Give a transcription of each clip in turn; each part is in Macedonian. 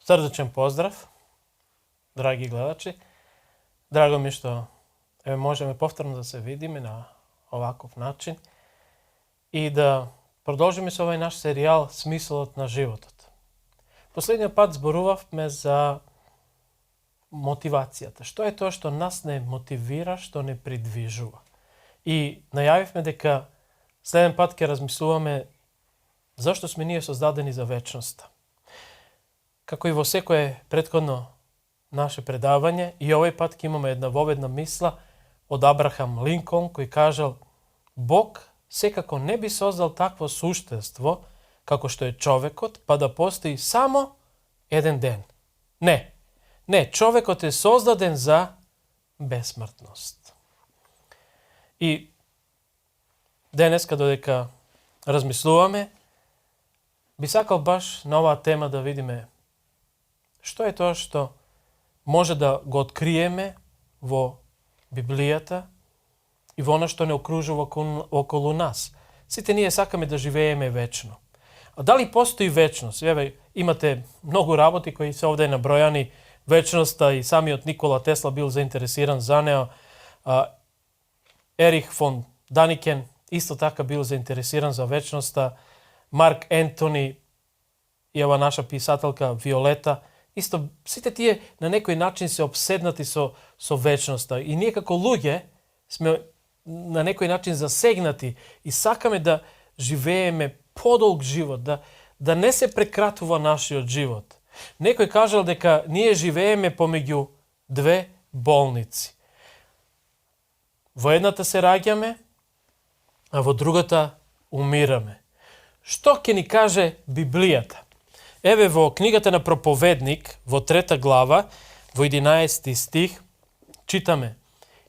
Srdačan pozdrav, dragi gledači. Drago mi je što možemo повторно да се видиме на ovakav način i da продолжиме со овај наш серијал Смисолот на животот. Последниот пат зборувавме за мотивацијата. Што е тоа што нас не мотивира, што не придвижува? И најавивме дека следен пат ќе размислуваме зашто сме ние создадени за вечноста. Како и во секое претходно наше предавање, и овој пат ќе имаме една воведна мисла од Абрахам Линколн, кој кажал: Бог секако не би создал такво суштество како што е човекот, па да постои само еден ден. Не, човекот е создаден за безсмртност. И денеска додека размислуваме, би сакал баш на оваа тема да видиме што е тоа што може да го откриеме во Библијата и во она што не окружува околу нас. Сите ние сакаме да живееме вечно. А дали постои вечност? Еве, имате многу работи кои се овде набројани. Вечноста, и самиот Никола Тесла бил заинтересиран за неа. Ерих фон Даникен исто така бил заинтересиран за вечноста. Марк Ентони и ова наша писателка Виолета, исто сите тие на некој начин се обседнати со вечноста. И ние како луѓе сме на некој начин засегнати и сакаме да живееме подолг живот, да не се прекратува нашиот живот. Некој кажал дека ние живееме помеѓу две болници. Во едната се раѓаме, а во другата умираме. Што ќе ни каже Библијата? Еве во книгата на Проповедник, во 3 глава, во 11 стих, читаме: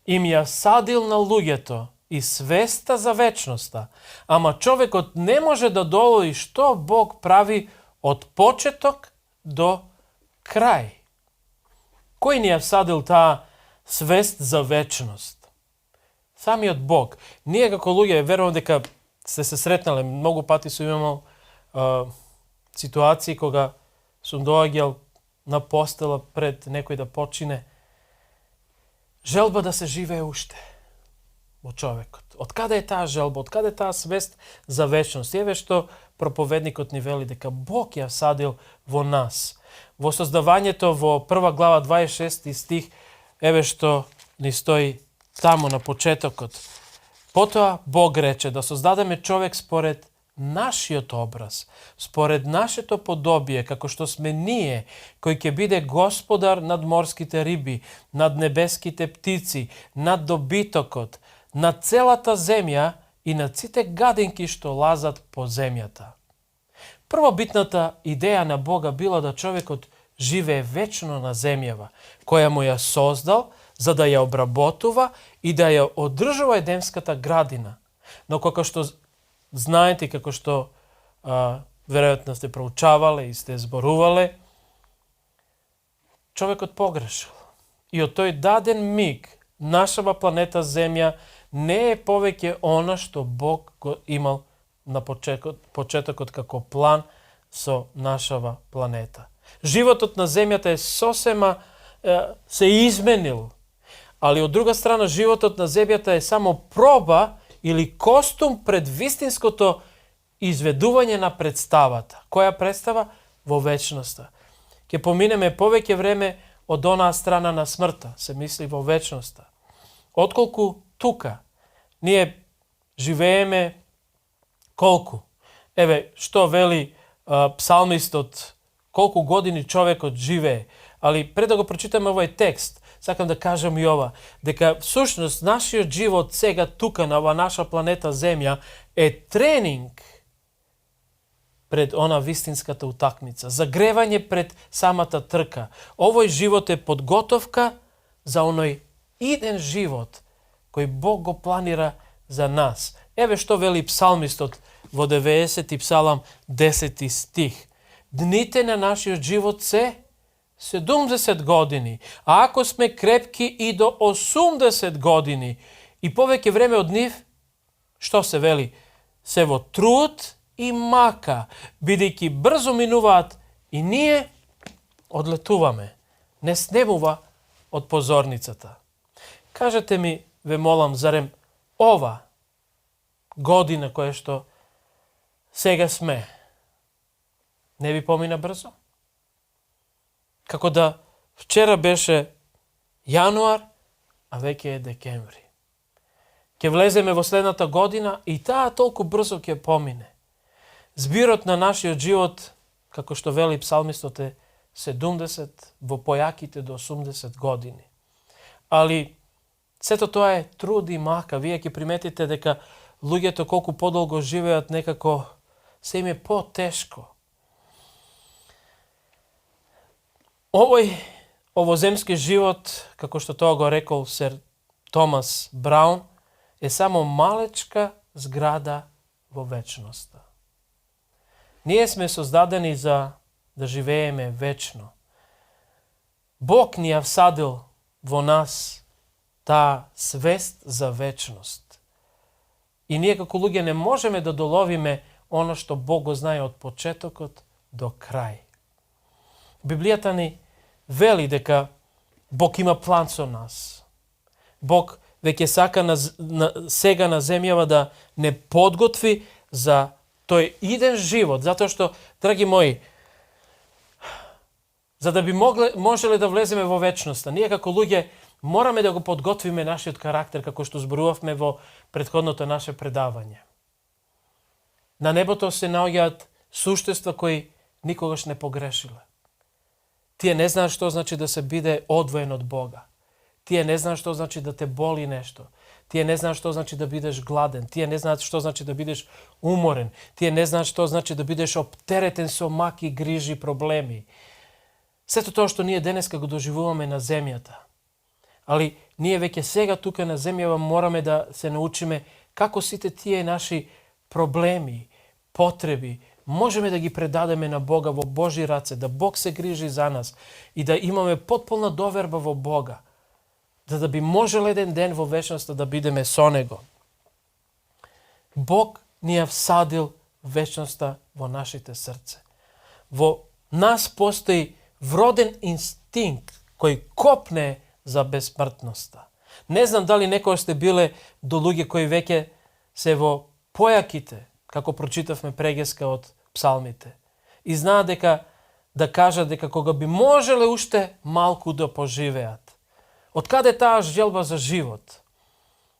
Им ја садил на луѓето и свеста за вечноста, ама човекот не може да долои што Бог прави од почеток до крај. Кој ни ја садил таа свест за вечност? Самиот Бог. Ние како луѓе, верувам дека сте се сретнале, многу пати сум имал ситуации кога сум доаѓал на постела пред некој да почине. Желба да се живее уште во човекот. Од каде е таа желба? Од каде е таа свест за вечност? Еве што проповедникот ни вели дека Бог ја садил во нас. Во создавањето во 1 глава 26 стих, еве што ни стои тамо на почетокот. Потоа Бог рече да создадеме човек според нашиот образ, според нашето подобие, како што сме ние, кој ќе биде господар над морските риби, над небеските птици, над добитокот, над целата земја и над сите гадинки што лазат по земјата. Првобитната идеја на Бога била да човекот живее вечно на земјава, која му ја создал за да ја обработува и да ја одржува едемската градина. Но како што знаете, како што веројатно сте проучавале и сте зборувале, човекот погрешил. И од тој даден миг нашава планета Земја не е повеќе она што Бог го имал на почетокот како план со нашава планета. Животот на Земјата е сосема се изменил, али од друга страна животот на Земјата е само проба или костум пред вистинското изведување на представата. Која представа? Во вечноста. Ќе поминеме повеќе време од онаа страна на смртта, се мисли во вечноста. Отколку тука ние живееме колку? Еве, што вели псалмистот, колку години човекот живее. Али пред да го прочитаме овој текст, сакам да кажам и ова, дека всушност нашиот живот сега тука на ова наша планета Земја е тренинг пред она вистинската утакмица, загревање пред самата трка. Овој живот е подготовка за оној иден живот кој Бог го планира за нас. Еве што вели псалмистот во 90 псалам 10 стих. Дните на нашиот живот се 70 години, а ако сме крепки и до 80 години и повеќе време од нив, што се вели? Се во труд и мака, бидејќи брзо минуваат и ние одлетуваме. Не снемува од позорницата. Кажете ми, ве молам, зарем ова година која што сега сме, не би помина брзо? Како да вчера беше јануар, а веќе е декември. Ке влеземе во следната година и таа толку брзо ќе помине. Збирот на нашиот живот, како што вели псалмистот, е 70, во појаките до 80 години. Али сето тоа е труд и мака. Вие ќе приметите дека луѓето колку подолго живеат, некако се им е по-тешко. Овоземски живот, како што тоа го рекол сер Томас Браун, е само малечка зграда во вечноста. Ние сме создадени за да живееме вечно. Бог ни ја всадил во нас таа свест за вечност. И ние како луѓе не можеме да доловиме оно што Бог го знае од почетокот до крај. Библијата ни вели дека Бог има план со нас. Бог веќе сака сега на земјава да не подготви за тој иден живот, затоа што, драги мои, за да би можеле да влеземе во вечноста, ние како луѓе мораме да го подготвиме нашиот карактер, како што зборувавме во претходното наше предавање. На небото се наоѓаат суштества кои никогаш не погрешиле. Тие не знаат што значи да се биде одвоен од Бога. Тие не знаат што значи да те боли нешто. Тие не знаат што значи да бидеш гладен. Тие не знаат што значи да бидеш уморен. Тие не знаат што значи да бидеш оптеретен со маки, грижи, проблеми. Сето тоа што ние денеска го доживуваме на земјата. Али ние веќе сега тука на земјава мораме да се научиме како сите тие наши проблеми, потреби, можеме да ги предадеме на Бога во Божи раце, да Бог се грижи за нас и да имаме потполна доверба во Бога, да би можел еден ден во вечноста да бидеме со Него. Бог ни ја всадил вечноста во нашите срце. Во нас постои вроден инстинкт кој копне за безсмртноста. Не знам дали некој сте биле до луѓе кои веќе се во појаките, како прочитавме прегеска од псалмите. И знаат дека да кажат дека кога би можеле уште малку да поживеат. Од каде таа желба за живот?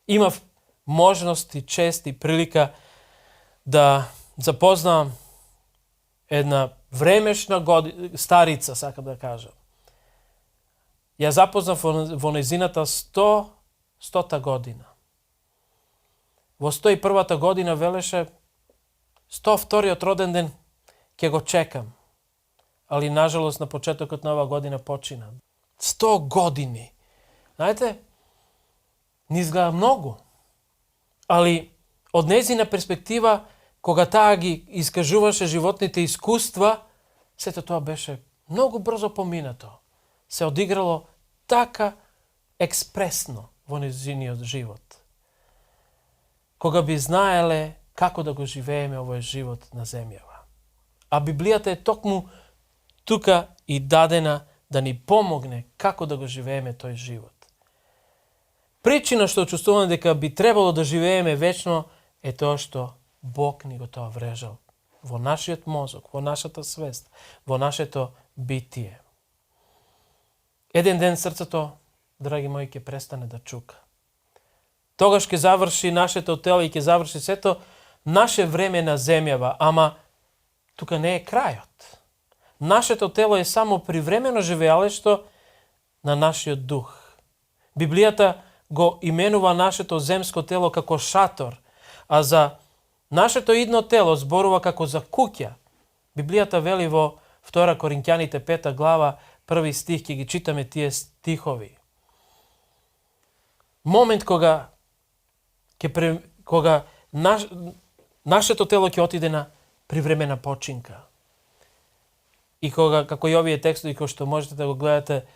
Имав можност и чест и прилика да запознам една времешна старица, сакам да кажам. Ја запознав во незината 100-та година. Во 101-та година велеше 102-риот роден ден ќе го чекам. Али нажалост на почетокот на оваа година почина. 100 години. Знаете, не изгледа многу. Али од незина перспектива, кога таа ги искажуваше животните искуства, сето тоа беше многу брзо поминато. Се одиграло така експресно во незиниот живот. Кога би знаеле како да го живееме овој живот на земјава. А Библијата е токму тука и дадена да ни помогне како да го живееме тој живот. Причина што чувствуваме дека би требало да живееме вечно е тоа што Бог ни го тоа врежал во нашиот мозок, во нашата свест, во нашето битие. Еден ден срцето, драги мои, ќе престане да чука. Тогаш ќе заврши нашето тело и ќе заврши сето наше време на земјава, ама тука не е крајот. Нашето тело е само привремено живеалешто на нашиот дух. Библијата го именува нашето земско тело како шатор, а за нашето идно тело зборува како за куќа. Библијата вели во 2 Коринќаните 5 глава 1 стих, ќе ги читаме тие стихови. Момент кога нашето тело ќе отиде на привремена починка. И кога, како и овие текстови кои што можете да го гледате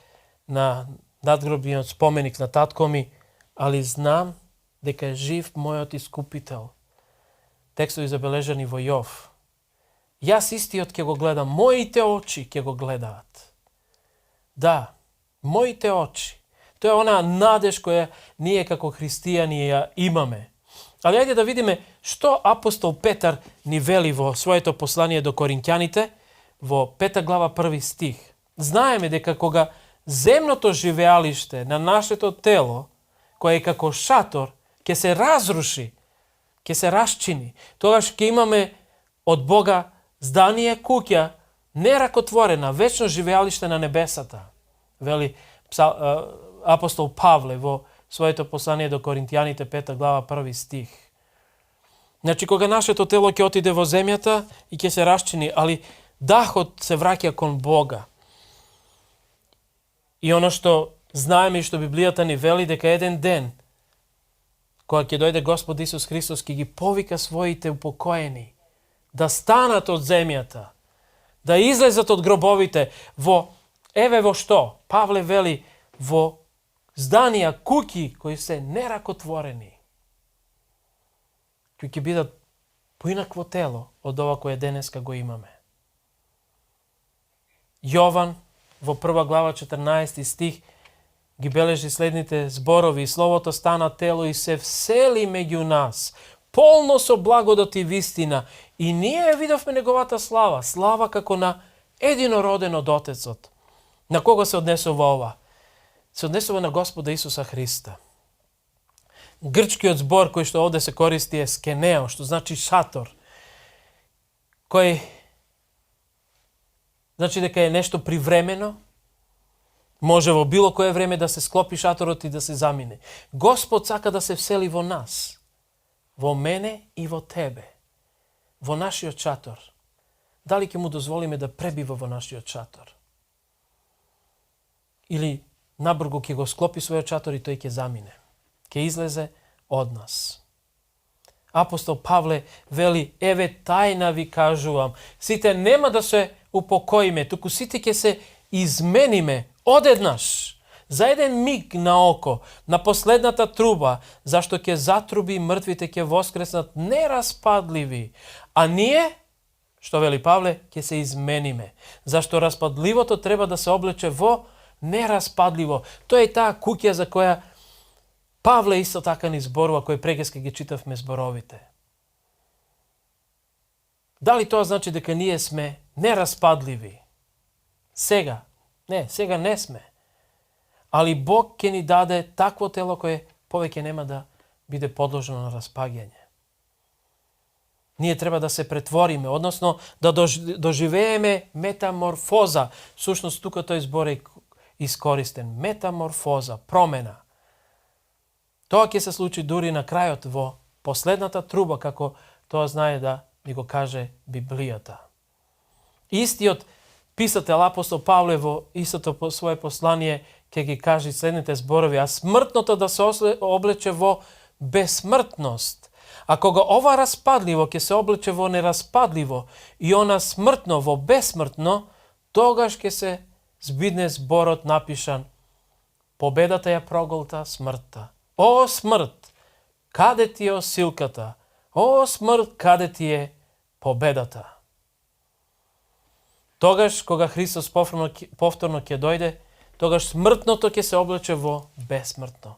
на надгробниот споменик на татко ми, али знам дека е жив мојот искупител. Текстови забележани во Јов. Јас истиот ќе го гледам, моите очи ќе го гледаат. Da, моите очи. To je ona nadež koja nije kako hrišćani ja imame. Ali ajde da vidime što apostol Petar ni veli vo svoje poslanije do Korintjanite, vo 5. glava 1. stih. Znajeme дека кога земното живеалиште на нашето тело, koje je kako šator, ќе се разруши, ќе се расчини, тогаш ќе имаме od Boga zdanje kuća nerakotvorena, večno живеалиште на небесата. Вели апостол Павле во своето послание до Коринтијаните 5. глава 1. стих. Значи, кога нашето тело ќе отиде во земјата и ќе се расчини, али дахот се враќа кон Бога. И оно што знаеме и што Библијата ни вели, дека еден ден, кога ќе дојде Господ Исус Христос, ќе ги повика своите упокоени да станат од земјата, да излезат од гробовите во, еве во што, Павле вели, во зданија, куќи кои се неракотворени, кои ќе бидат поинакво тело од ова кое денеска го имаме. Јован во 1. глава 14. стих ги бележи следните зборови: Словото стана тело и се всели меѓу нас, полно со благодат и вистина, и ние видовме неговата слава, слава како на единороден од Отецот. На кого се однесува ова? Се однесува на Господа Исуса Христа. Грчкиот збор кој што овде се користи е скенео, што значи шатор, кој значи дека е нешто привремено, може во било кое време да се склопи шаторот и да се замине. Господ сака да се всели во нас, во мене и во тебе, во нашиот шатор. Дали ќе му дозволиме да пребива во нашиот шатор? Или набргу ќе го склопи својот шатор и тој ќе замине, ќе излезе од нас. Апостол Павле вели: еве тајна ви кажувам, сите нема да се упокоиме, туку сите ќе се измениме одеднаш, за еден миг на око, на последната труба, зашто ќе затруби и мртвите ќе воскреснат нераспадливи, а ние, што вели Павле, ќе се измениме, зашто распадливото треба да се облече во нераспадливо. Тоа е таа куќа за која Павле исто така ни зборува, кој прегеска ги читавме зборовите. Дали тоа значи дека ние сме нераспадливи? Сега? Не, сега не сме. Али Бог ќе ни даде такво тело кое повеќе нема да биде подложено на распаѓање. Ние треба да се претвориме, односно да доживееме метаморфоза. Сушност тука тој збор е искористен. Метаморфоза, промена. Тоа ќе се случи дури на крајот, во последната труба, како тоа знае да ни го каже Библијата. Истиот писател апостол Павле во истото свое послание ќе ги каже следните зборови: а смртното да се облече во безсмртност. А кога ова распадливо ќе се облече во нераспадливо и она смртно во безсмртно, тогаш ќе се збидне зборот напишан: победата ја проголта смртта. О смрт, каде ти е осилката? О смрт, каде ти е победата? Тогаш, кога Христос повторно ќе дојде, тогаш смртното ќе се облече во безсмртно.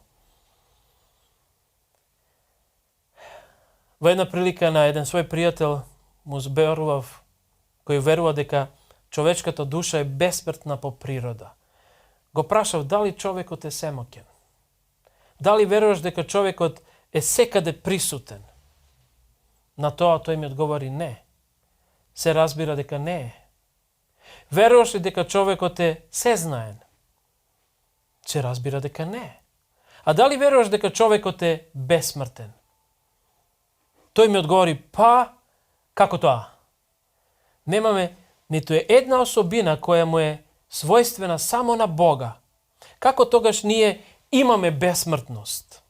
Во една прилика на еден свој пријател му зборував, кој верува дека човечката душа е безсмртна по природа. Го прашав дали човекот е семоќен. Дали веруваш дека човекот е секаде присутен? На тоа тој ми одговори не. Се разбира дека не е. Веруваш ли дека човекот е сезнаен? Се разбира дека не е. А дали веруваш дека човекот е безсмртен? Тој ми одговори: па, како тоа? Немаме ниту една особина која му е својствена само на Бога. Како тогаш ние имаме безсмртност?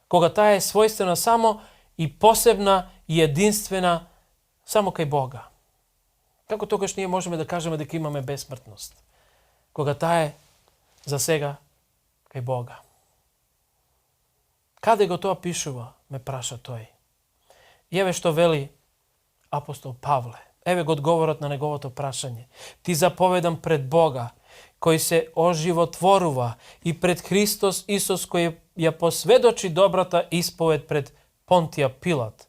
Кога таа е својствена само и посебна и единствена само кај Бога. Како тогаш ние можеме да кажеме дека имаме безсмртност? Кога таа е за сега кај Бога. Каде го тоа пишува, ме праша тој. И еве што вели апостол Павле. Еве го одговорот на неговото прашање. Ти заповедам пред Бога, кој се оживотворува и пред Христос Исус кој ја посведочи добрата исповед пред Понтија Пилат,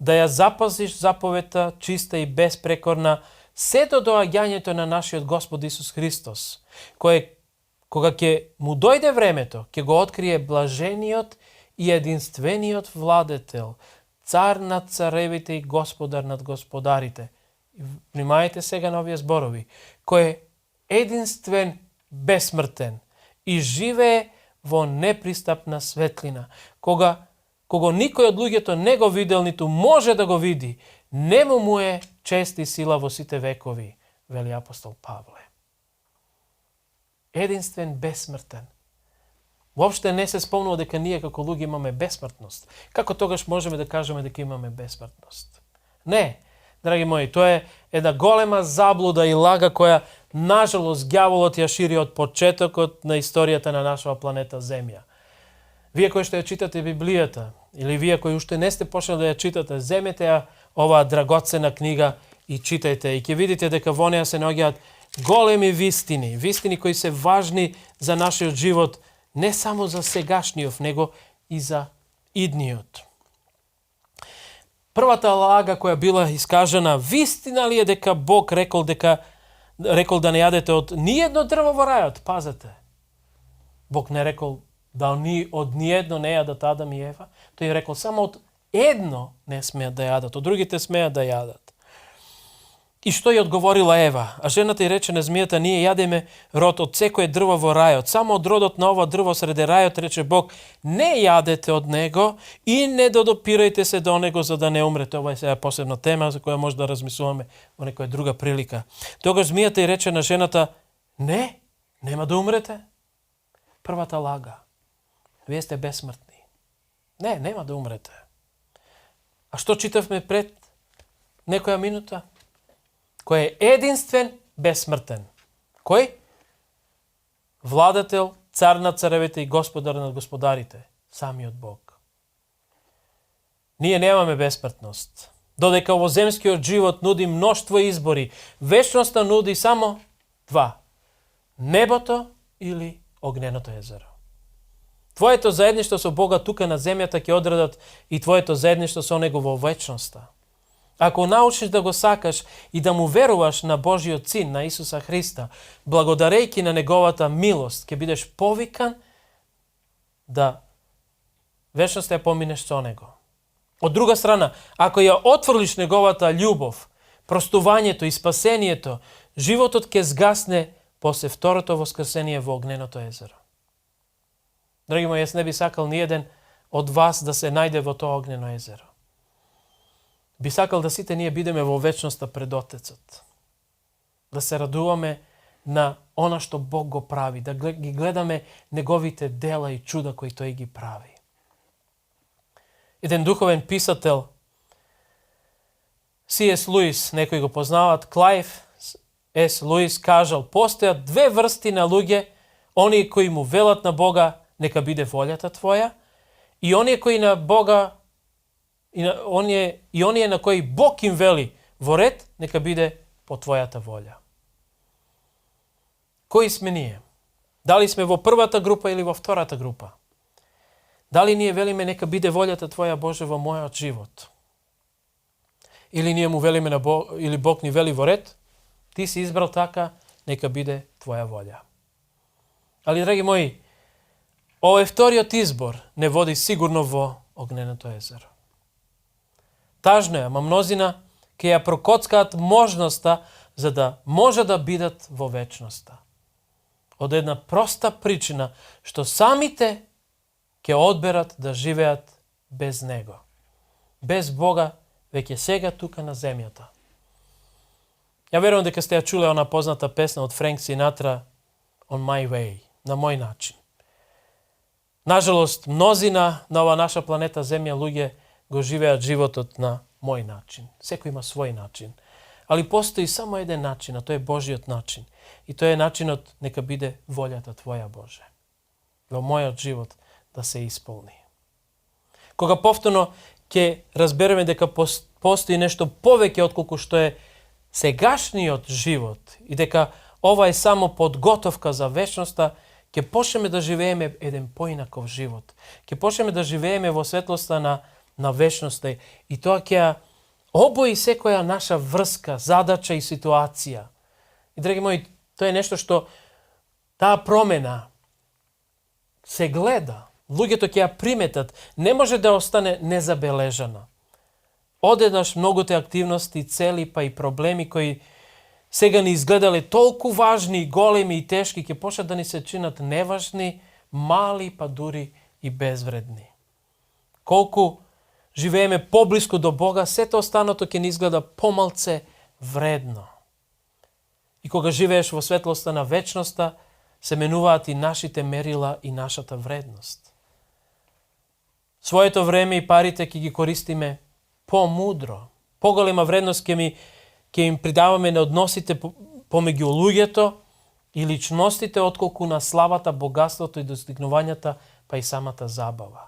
да ја запазиш заповедта чиста и безпрекорна се до доаѓањето на нашиот Господ Исус Христос, кога ќе му дојде времето, ќе го открие блажениот и единствениот владетел, цар над царевите и господар над господарите. Внимајте сега на овие зборови, кој е единствен, безсмртен и живее во непристапна светлина, кога никој од луѓето не го видел, ниту може да го види, нему му е чест и сила во сите векови, вели апостол Павле. Единствен, безсмртен. Воопште не се спомнува дека ние како луѓе имаме безсмртност. Како тогаш можеме да кажеме дека имаме безсмртност? Не, драги мои, тоа е една голема заблуда и лага која, нажалост, ѓаволот ја шири од почетокот на историјата на нашава планета Земја. Вие кои што ја читате Библијата, или вие кои уште не сте почнали да ја читате, земете ја оваа драгоцена книга и читајте. И ќе видите дека во неја се наоѓаат големи вистини, вистини кои се важни за нашиот живот, не само за сегашниот, него и за идниот. Првата лага која била искажана, вистина ли е дека Бог рекол да не јадете од ниедно дрво во рајот? Пазете. Бог не рекол да од ниедно не јадат Адам и Ева. Тој рекол само од едно не смеат да јадат, од другите смеат да јадат. И што ја одговорила Ева? А жената ѝ рече на змијата, ние јадеме род од секое дрво во рајот, само од родот на ова дрво среде рајот, рече Бог, не јадете од него и не додопирајте се до него за да не умрете. Ова е сега посебна тема за која може да размислуваме во некоја друга прилика. Тогаш змијата ѝ рече на жената, не, нема да умрете. Првата лага. Вие сте безсмртни. Не, нема да умрете. А што читавме пред некоја минута? Кој е единствен, безсмртен. Кој? Владател, цар над царевите и господар над господарите. Самиот Бог. Ние немаме безсмртност. Додека во земскиот живот нуди мноштво избори, вечноста нуди само два. Небото или огненото езеро. Твоето заедништво со Бога тука на земјата ќе одредат и твоето заедништво со Него во вечноста. Ако научиш да го сакаш и да му веруваш на Божиот Син, на Исуса Христа, благодарејќи на Неговата милост, ќе бидеш повикан да вечноста ја поминеш со Него. Од друга страна, ако ја отфрлиш Неговата љубов, простувањето и спасението, животот ќе згасне после второто воскресение во огненото езеро. Драги мои, јас не би сакал ниеден од вас да се најде во тоа огнено езеро. Би сакал да сите ние бидеме во вечноста пред Отецот. Да се радуваме на она што Бог го прави, да ги гледаме Неговите дела и чуда кои Тој ги прави. Еден духовен писател, C.S. Луис, некои го познаваат, Клајв С. Луис кажал, постојат две врсти на луѓе, оние кои му велат на Бога, нека биде волјата Твоја, и оние кои на Бога и оние на кои Бог им вели во ред, нека биде по Твојата волја. Кои сме ние? Дали сме во првата група или во втората група? Дали ние велиме нека биде волјата Твоја, Боже, во мојот живот? Или ние му велиме на Бог, или Бог ни вели во ред, ти си избрал така, нека биде Твоја волја. Али, драги мои, овој вториот избор не води сигурно во огненото езеро. Тажно е, ама мнозина ќе ја прокоцкаат можноста за да може да бидат во вечноста. Од една проста причина, што самите ќе одберат да живеат без Него. Без Бога, веќе сега тука на земјата. Ја верувам дека сте ја чуле она позната песна од Френк Синатра On My Way, на мој начин. Нажалост, мнозина на ова наша планета Земја луѓе го живеат животот на мој начин. Секој има свој начин. Али постои само еден начин, а тој е Божиот начин. И тој е начинот нека биде волјата Твоја, Боже. Во мојот живот да се исполни. Кога повторно ќе разбереме дека постои нешто повеќе отколку што е сегашниот живот и дека ова е само подготовка за вечноста, ќе почнеме да живееме еден поинаков живот. Ќе почнеме да живееме во светлоста на вечноста и тоа ќе обои секоја наша врска, задача и ситуација. И, драги мои, тоа е нешто што таа промена се гледа. Луѓето ќе ја приметат, не може да остане незабележана. Одеднаш многуте активности, цели, па и проблеми кои сега ни изгледале толку важни, големи и тешки, ќе почнат да ни се чинат неважни, мали, па дури и безвредни. Колку живееме поблиску до Бога, сето останато ќе ни изгледа помалце вредно. И кога живееш во светлоста на вечноста, се менуваат и нашите мерила и нашата вредност. Своето време и парите ќе ги користиме помудро. Поголема вредност ќе им придаваме на односите помеѓу луѓето и личностите, отколку на славата, богатството и достигнувањата, па и самата забава.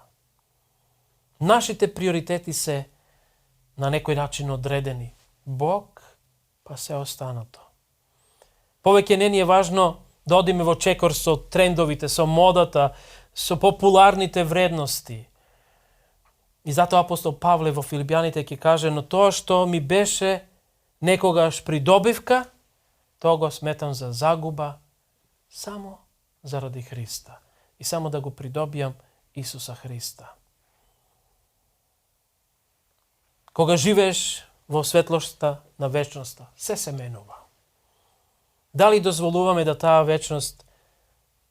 Нашите приоритети се на некој начин одредени. Бог, па се останато. Повеќе не ни е важно да одиме во чекор со трендовите, со модата, со популарните вредности. И затоа апостол Павле во Филипјаните ќе каже, но тоа што ми беше некогаш придобивка, тоа го сметам за загуба само заради Христа. И само да го придобијам Исуса Христа. Кога живееш во светлоста на вечноста, се менува. Дали дозволуваме да таа вечност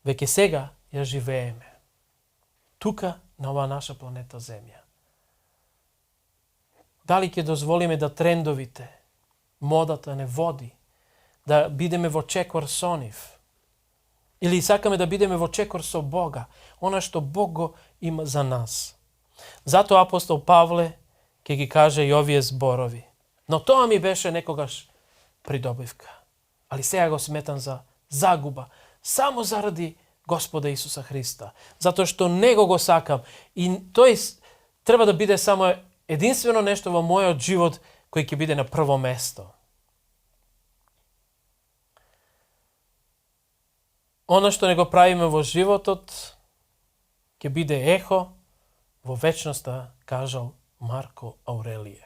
веќе сега ја живееме? Тука, на оваа наша планета Земја. Дали ќе дозволиме да трендовите, модата не води, да бидеме во чекор со нив? Или сакаме да бидеме во чекор со Бога, она што Бог го има за нас? Затоа апостол Павле ќе ги каже и овие зборови. Но тоа ми беше некогаш придобивка. Али сега го сметам за загуба, само заради Господа Исуса Христа. Затоа што Него го сакам. И тој треба да биде само единствено нешто во мојот живот кој ќе биде на прво место. Оно што не го правиме во животот ќе биде ехо во вечноста, кажал Марко Аурелије.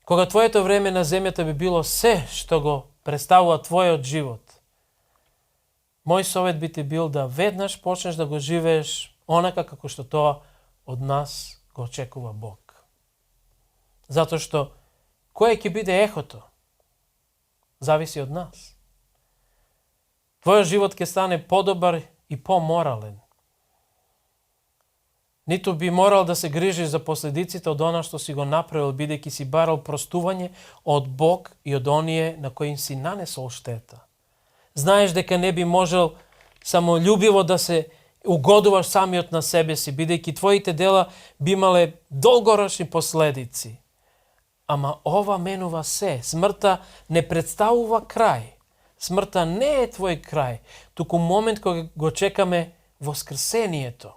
Кога твоето време на земјата би било се што го представува твојот живот, мој совет би ти бил да веднаш почнеш да го живееш онака како што тоа од нас го очекува Бог. Затоа што кое ќе биде ехото, зависи од нас. Твојот живот ќе стане подобар и поморален. Ниту би морал да се грижиш за последиците од она што си го направил, бидејќи си барал простување од Бог и од оние на кои си нанесол штета. Знаеш дека не би можел самолюбиво да се угодуваш самиот на себе си, бидејќи твоите дела би имале долгорочни последици. Ама ова менува се. Смртта не представува крај. Смртта не е твој крај, туку момент кога го чекаме воскресението.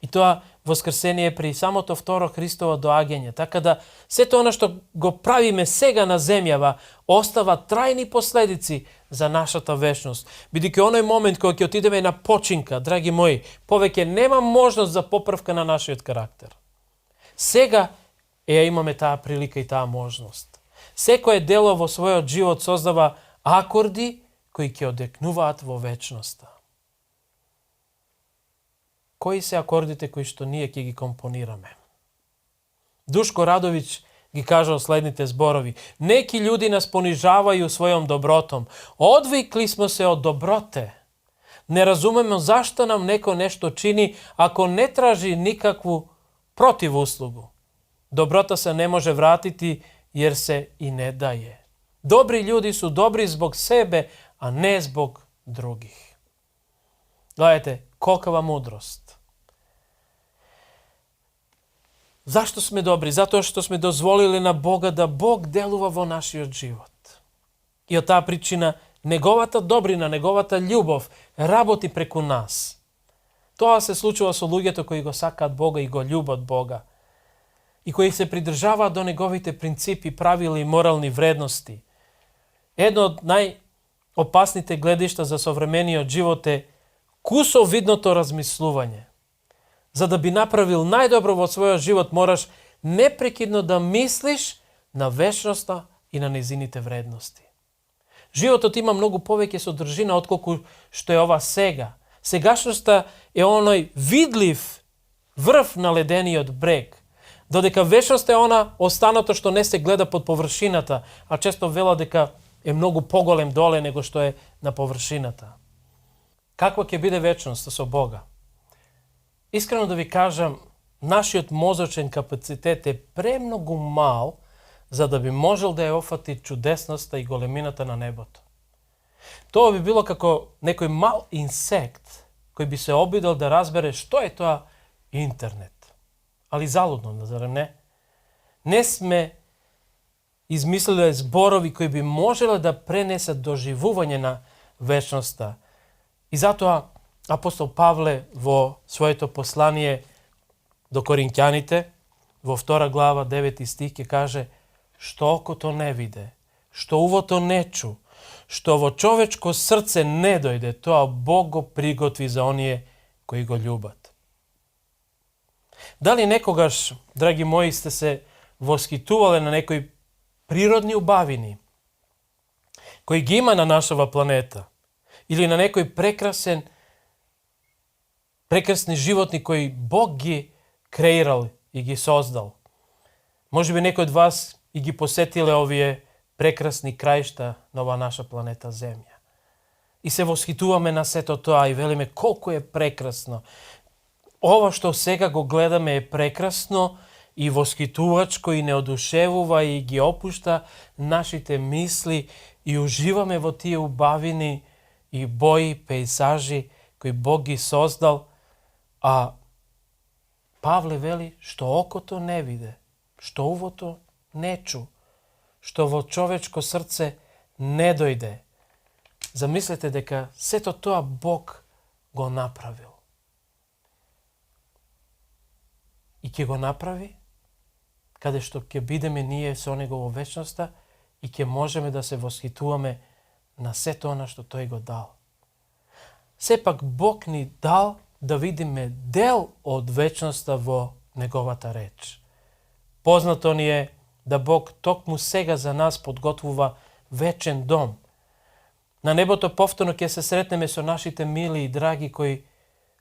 И тоа воскресение при самото второ Христово доаѓање. Така да сето оно што го правиме сега на земјава остава трајни последици за нашата вечност. Бидејќи оној момент кога ќе отидеме на починка, драги мои, повеќе нема можност за поправка на нашиот карактер. Сега имаме таа прилика и таа можност. Секое дело во својот живот создава акорди кои ќе одекнуваат во вечноста. Кои се акордите кои што ние ќе ги компонираме? Душко Радовиќ ги кажал следните зборови. Неки луѓе нас понижавају својом добротом. Одвикли смо се од доброте. Не разумеме зашто нам неко нешто чини ако не тражи никакву противуслугу. Доброта се не може вратити јер се и не дае. Добри луѓе су добри због себе, а не због других. Гледайте, колкава мудрост. Зашто сме добри? Затоа што сме дозволили на Бога да Бог делува во нашиот живот. И од таа причина неговата добрина, неговата љубов работи преку нас. Тоа се случува со луѓето кои го сакаат Бога и го љубат Бога. И кои се придржаваат до неговите принципи, правила и морални вредности. Едно од најопасните гледишта за современиот живот е кусовидното размислување. За да би направил најдобро во својот живот, мораш непрекидно да мислиш на вечноста и на незините вредности. Животот има многу повеќе содржина отколку што е ова сега. Сегашноста е оној видлив врв на ледениот брег, додека вечноста е она останато што не се гледа под површината, а често вела дека е многу поголем доле него што е на површината. Каква ќе биде вечноста со Бога? Искрено да ви кажам, нашиот мозочен капацитет е премногу мал за да би можел да ја офати чудесноста и големината на небото. Тоа би било како некој мал инсект кој би се обидел да разбере што е тоа интернет. Али залудно, зарем не? Не сме измислиле зборови кои би можеле да пренесат доживување на вечноста. И затоа апостол Павле во своето послание до Коринќаните, во 2 глава, 9 стих, ќе каже: што окото не виде, што увото не чу, што во човечко срце не дојде, тоа Бог го приготви за оние кои го љубат. Дали некогаш, драги мои, сте се восхитувале на некои природни убавини кои ги има на нашава планета, или на некој прекрасни животни кои Бог ги креирал и ги создал? Може би некој од вас и ги посетиле овие прекрасни краишта на оваа наша планета Земја. И се восхитуваме на сето тоа и велиме колку е прекрасно. Ова што сега го гледаме е прекрасно и восхитувачко и неодушевува и ги опушта нашите мисли и уживаме во тие убавини и бои, пейзажи кои Бог ги создал, а Павле вели што окото не виде, што увото не чу, што во човечко срце не дојде. Замислете дека сето тоа Бог го направил. И ќе го направи каде што ќе бидеме ние со Него во вечноста и ќе можеме да се восхитуваме на сето она што Тој го дал. Сепак Бог ни дал да видиме дел од вечноста во Неговата реч. Познато ни е да Бог токму сега за нас подготвува вечен дом. На небото повторно ќе се сретнеме со нашите мили и драги кои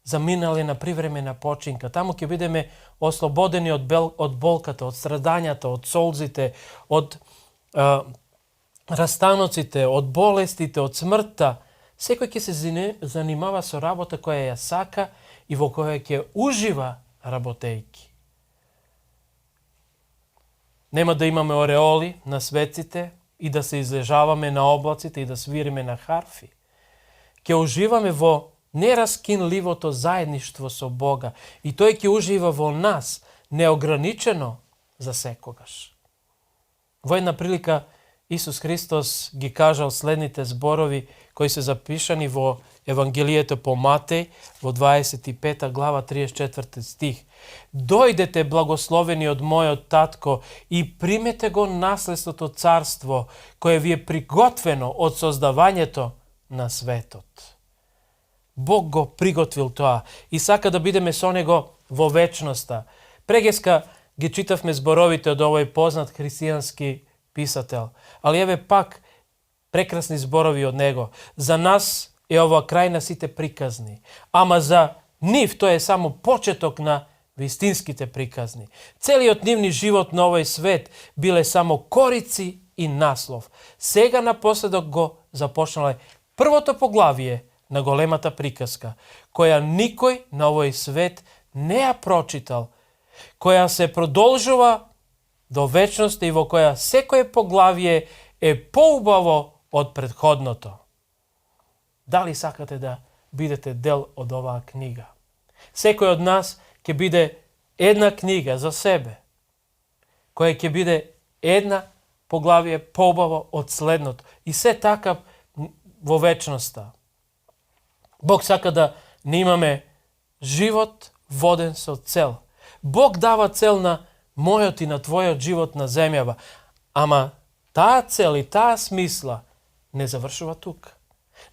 заминале на привремена починка. Таму ќе бидеме ослободени од болката, од страдањата, од солзите, од растаноците, од болестите, од смртта. Секој ќе се занимава со работа која ја сака и во која ќе ужива работејки. Нема да имаме ореоли на светците и да се излежаваме на облаците и да свириме на харфи. Ќе уживаме во нераскинливото заедништво со Бога и Тој ќе ужива во нас неограничено за секогаш. Во една прилика Исус Христос ги кажал следните зборови кои се запишани во Евангелието по Матеј во 25 глава 34 стих. Дојдете благословени од мојот татко и примете го наследството царство кое ви е приготвено од создавањето на светот. Бог го приготвил тоа и сака да бидеме со Него во вечноста. Прегеска ги читавме зборовите од овој познат христијански писател, али еве пак прекрасни зборови од него. За нас е ова крај на сите приказни, ама за нив тоа е само почеток на вистинските приказни. Целиот нивни живот на овој свет биле само корици и наслов. Сега напоследок го започнале првото поглавие на големата приказка, која никој на овој свет не ја прочитал, која се продолжува до вечност и во која секое поглавие е поубаво од претходното. Дали сакате да бидете дел од оваа книга? Секој од нас ќе биде една книга за себе, која ќе биде една поглавие поубаво од следното. И се така во вечноста. Бог сака да не имаме живот воден со цел. Бог дава цел на мојот и на твојот живот на земјава, ама таа цел и таа смисла не завршува тука.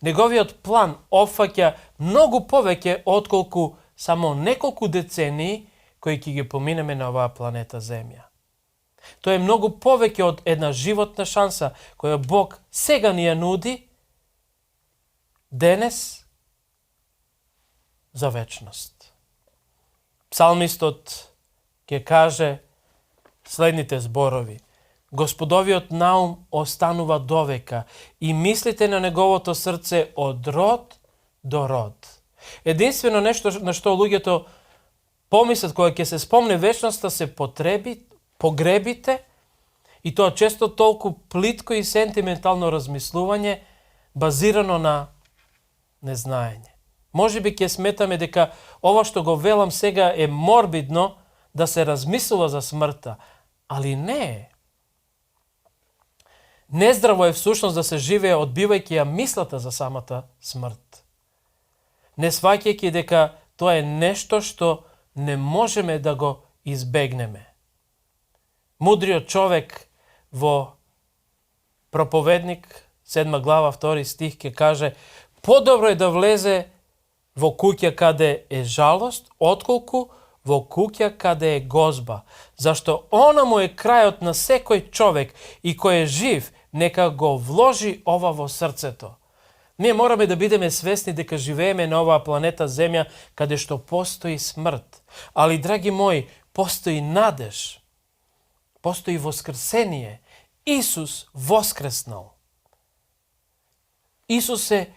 Неговиот план опфаќа многу повеќе отколку само неколку децении кои ќе ги поминеме на оваа планета Земја. Тоа е многу повеќе од една животна шанса која Бог сега ни ја нуди денес за вечност. Псалмистот ќе каже следните зборови: Господовиот наум останува довека и мислите на неговото срце од род до род. Единствено нешто на што луѓето помислат кога ќе се спомне вечноста се погребите, и тоа често толку плитко и сентиментално размислување базирано на незнаење. Може би ќе сметаме дека ова што го велам сега е морбидно да се размислува за смртта, али не е. Нездраво е всушност да се живее одбивајќи ја мислата за самата смрт. Не сваќајќи дека тоа е нешто што не можеме да го избегнеме. Мудриот човек во Проповедник, 7 глава, 2 стих, ќе каже: подобро е да влезе во куќа каде е жалост, отколку во куќа каде е гозба, зашто она му е крајот на секој човек и кој е жив, нека го вложи ова во срцето. Ние мораме да бидеме свесни дека живееме на оваа планета Земја каде што постои смрт. Али, драги мои, постои надеж. Постои воскресение. Исус воскреснал. Исус е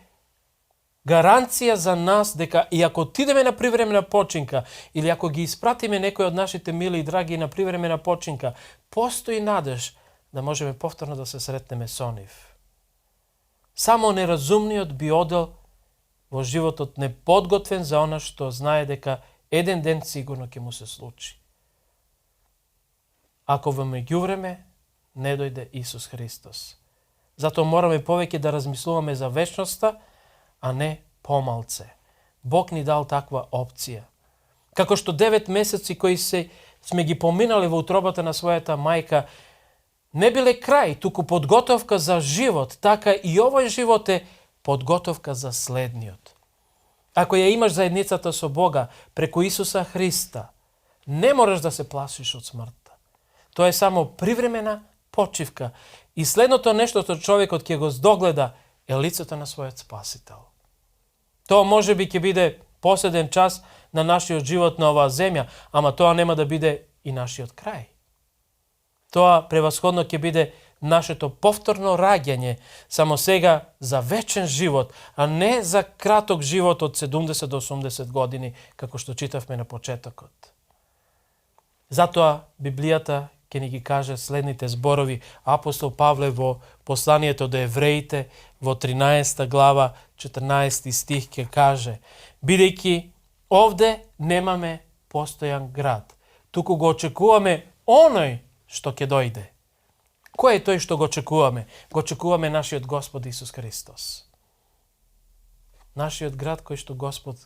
гаранција за нас дека и ако отидеме на привремена починка или ако ги испратиме некој од нашите мили и драги на привремена починка, постои надеж да можеме повторно да се сретнеме со нив. Само неразумниот би одел во животот неподготвен за она што знае дека еден ден сигурно ќе му се случи. Ако во меѓувреме не дојде Исус Христос. Затоа мораме повеќе да размислуваме за вечноста, а не помалце. Бог ни дал таква опција. Како што 9 месеци кои сме ги поминали во утробата на својата мајка не биле крај, туку подготовка за живот, така и овој живот е подготовка за следниот. Ако ја имаш заедницата со Бога преку Исуса Христа, не мораш да се плашиш од смртта. Тоа е само привремена почивка и следното нешто што човекот ќе го здогледа е лицето на својот Спасител. Тоа може би ќе биде последен час на нашиот живот на оваа земја, ама тоа нема да биде и нашиот крај. Тоа превасходно ќе биде нашето повторно раѓање, само сега за вечен живот, а не за краток живот од 70 до 80 години, како што читавме на почетокот. Затоа Библијата ќе ни ги каже следните зборови. Апостол Павле во посланието до евреите во 13 глава 14 стих ќе каже: бидејќи овде немаме постојан град, туку го очекуваме оној што ќе дојде. Кој е тој што го очекуваме? Го очекуваме нашиот Господ Исус Христос. Нашиот град кој што Господ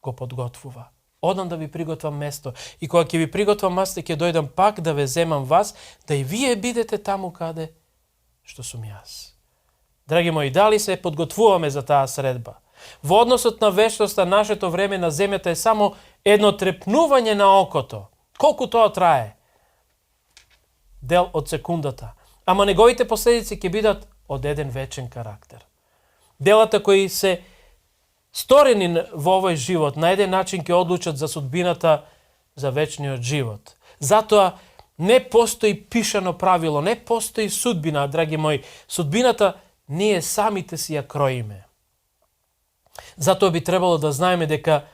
го подготвува. Одам да ви приготвам место и кога ќе ви приготвам место ќе дојдам пак да ве земам вас, да и вие бидете таму каде што сум јас. Драги мои, дали се подготвуваме за таа средба? Во односот на вечноста, нашето време на земјата е само едно трепнување на окото. Колку тоа трае? Дел од секундата. Ама неговите последици ќе бидат од еден вечен карактер. Делата кои се сторени во овој живот на еден начин ќе одлучат за судбината за вечниот живот. Затоа не постои пишано правило, не постои судбина, драги мои. Судбината ние самите си ја кроиме. Затоа би требало да знаеме дека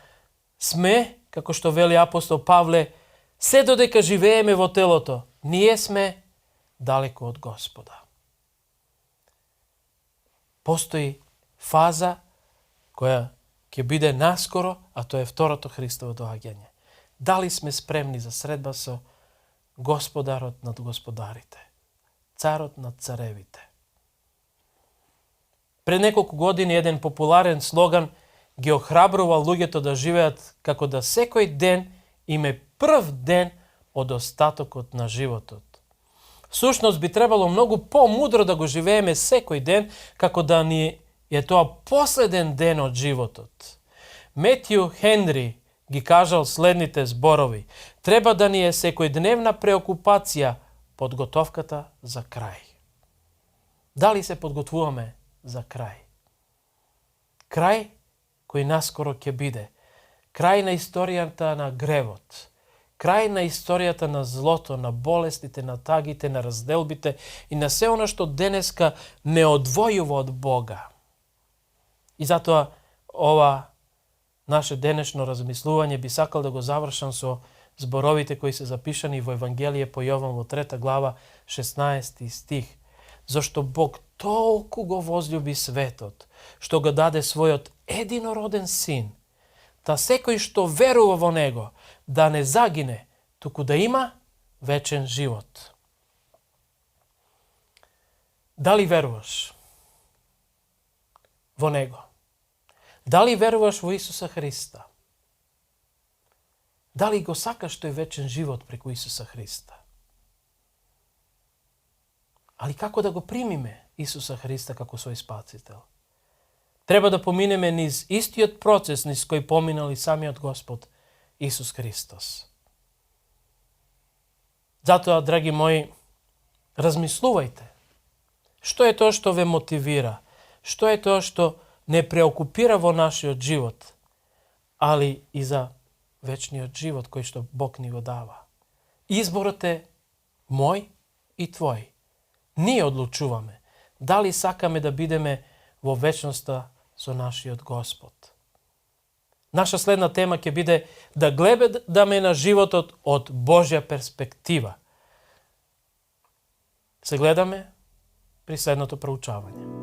сме, како што вели апостол Павле, се додека живееме во телото, ние сме далеко од Господа. Постои фаза која ќе биде наскоро, а тоа е второто Христово доаѓање. Дали сме спремни за средба со Господарот над господарите, Царот над царевите? Пред неколку години еден популарен слоган ги охрабрува луѓето да живеат како да секој ден им е прв ден од остатокот на животот. Всушност би требало многу по-мудро да го живееме секој ден, како да ни е тоа последен ден од животот. Метју Хенри ги кажал следните зборови: треба да ни е секојдневна преокупација подготовката за крај. Дали се подготвуваме за крај? Крај кој наскоро ќе биде. Крај на историјата на гревот. Крај на историјата на злото, на болестите, на тагите, на разделбите и на се оно што денеска не одвојува од Бога. И затоа ова наше денешно размислување би сакал да го завршам со зборовите кои се запишани во Евангелие по Јован во 3 глава 16 стих. Зашто Бог толку го возлюби светот, што го даде својот единороден син, та секој што верува во него да не загине, туку да има вечен живот. Дали веруваш во него? Дали веруваш во Исуса Христа? Дали го сакаш тој вечен живот преку Исуса Христа? Али како да го примиме Исуса Христа како свој спасител? Треба да поминеме низ истиот процес низ кој поминал и самиот Господ Исус Христос. Затоа, драги мои, размислувајте. Што е тоа што ве мотивира? Што е тоа што не преокупира во нашиот живот, али и за вечниот живот кој што Бог ни го дава? Изборот е мој и твој. Ние одлучуваме дали сакаме да бидеме во вечноста со нашиот Господ. Наша следна тема ќе биде да гледаме на животот од Божја перспектива. Се гледаме при следното проучавање.